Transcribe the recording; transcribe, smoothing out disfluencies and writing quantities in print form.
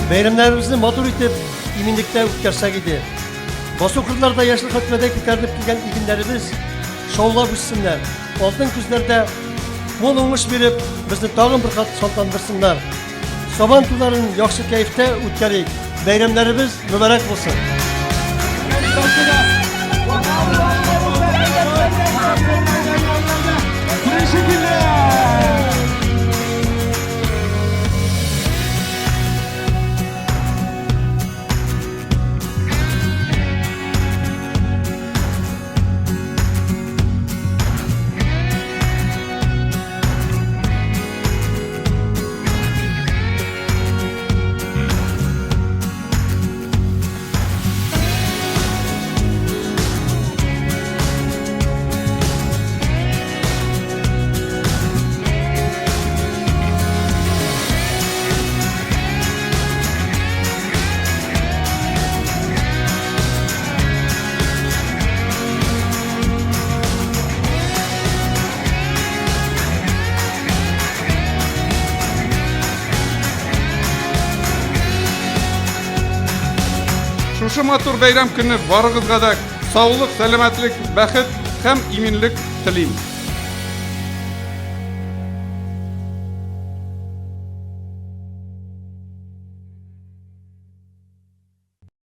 Бәйрәмнәребезне матур итеп, иминлектә үткәрсәк иде. Басу-кырларда яшел хәтфәдәй күтәрелеп килгән игеннәребез шаулап үссеннәр, алтын көзләрдә мул уңыш биреп, безне тагын бер кат шатландырсыннар. Сабан туйларын яхшы кәефтә үткәрик, бәйрәмнәребез мөбарәк булсын! Шушы матур бәйрәм көнне барыгызга да саулык, сәламәтлек, бәхет һәм иминлек телим.